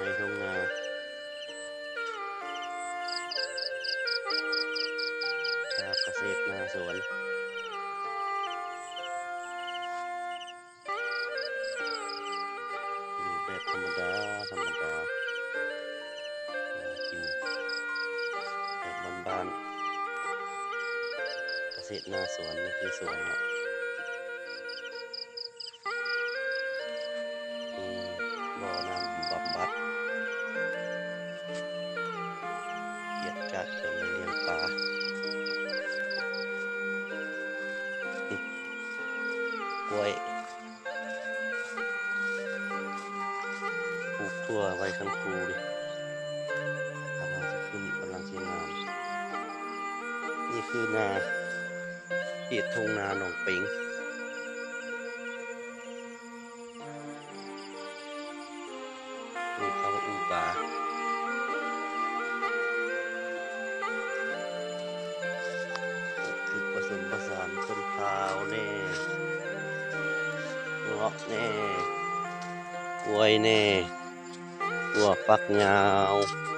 ໃນທົ່ງນາ ຊາວກະເສດນາສວນ ຢູ່ແບບທຳມະດາ ທຳມະດາ ຫາກິນແບບບ້ານໆ ກະເສດນາສວນ ນີ້ຄືສວນເນາະ. ມີບໍ່ນ້ຳບຳບັດ ກຽດກາດການລ້ຽງປາ ກ້ວຍ ປູກຖົ່ວໄວ້ຄັນຄູນີ້ ກຳລັງຊິຂຶ້ນ ກຳລັງຊິງາມ. ນີ້ຄືນາ ເຂດທົ່ງນາໜອງເປັງ. ປູກເຂົ້າອູປາ ປູກພືດປະສົມປະສານ ຕົ້ນພ້າວແດ່ ເງາະແດ່ ກ້ວຍແດ່ ຖົ່ວຝັກຍາວ.